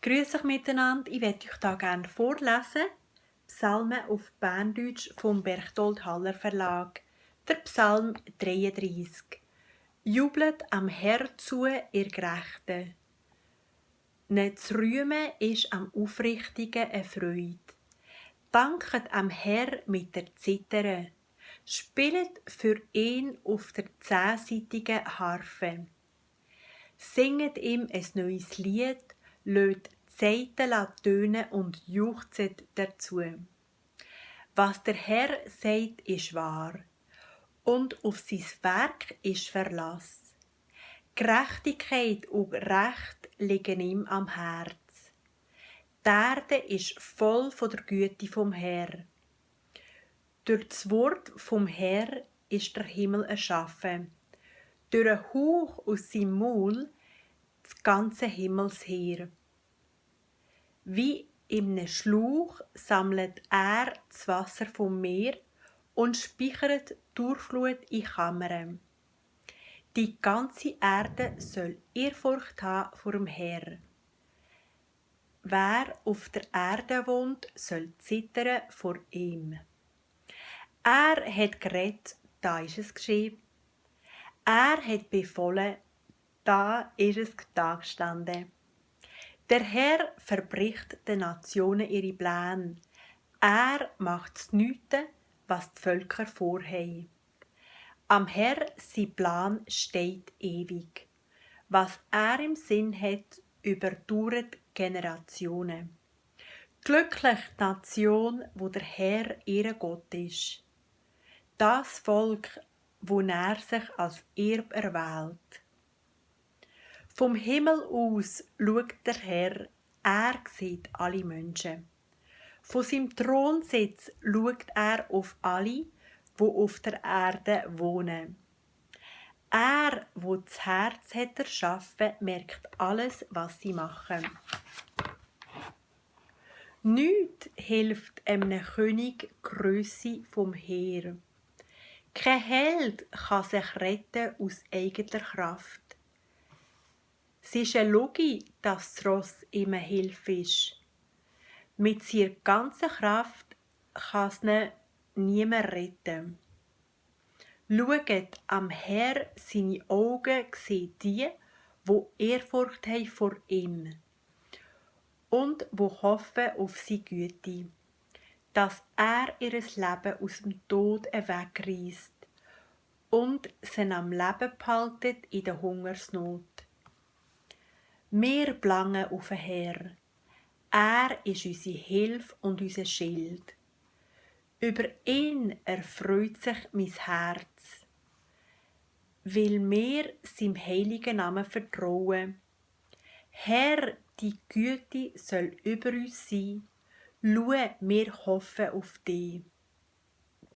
Grüß euch miteinander, ich werde euch da gerne vorlesen. Psalmen auf Berndeutsch vom Berchtold Haller Verlag. Der Psalm 33. Jubelt am Herr zu, ihr Gerechten. Nicht zu rühmen ist am Aufrichtigen eine Freude. Danket am Herr mit der Zither. Spielt für ihn auf der 10-seitigen Harfe. Singet ihm ein neues Lied, lädt die Saiten tönen und juchzet dazu. Was der Herr sagt, ist wahr, und auf sein Werk ist Verlass. Gerechtigkeit und Recht liegen ihm am Herz. Die Erde ist voll von der Güte vom Herr. Durch das Wort vom Herr ist der Himmel erschaffen. Durch einen Hauch aus seinem Maul das ganze Himmelsheer. Wie in einem Schlauch sammelt er das Wasser vom Meer und speichert die Durchflut in Kammern. Die ganze Erde soll Ehrfurcht haben vor dem Herr. Wer auf der Erde wohnt, soll zittern vor ihm. Er hat geredet, da ist es geschehen. Er hat befohlen, da ist es da gestanden. Der Herr verbricht den Nationen ihre Pläne. Er macht zunichte, was die Völker vorhaben. Am Herr sein Plan steht ewig. Was er im Sinn hat, überdauert Generationen. Glücklich die Nation, wo der Herr ihr Gott ist. Das Volk, wo er sich als Erb erwählt. Vom Himmel aus schaut der Herr, er sieht alle Menschen. Von seinem Thronsitz schaut er auf alle, wo auf der Erde wohnen. Er, wo das Herz hat erschaffen, merkt alles, was sie machen. Nichts hilft einem König Grösse vom Heer. Kein Held kann sich retten aus eigener Kraft. Es ist eine Logik, dass das Ross ihm eine Hilfe ist. Mit seiner ganzen Kraft kann es ihn niemand retten. Schaut am Herr, seine Augen sehen die, wo Ehrfurcht haben vor ihm und wo hoffen auf seine Güte, dass er ihr Leben aus dem Tod wegreißt und sie am Leben behaltet in der Hungersnot. Wir blangen auf den Herr. Er ist unsere Hilfe und unser Schild. Über ihn erfreut sich mein Herz, weil wir seinem heiligen Namen vertrauen. Herr, die Güte soll über uns sein. Schau, wir hoffen auf dich.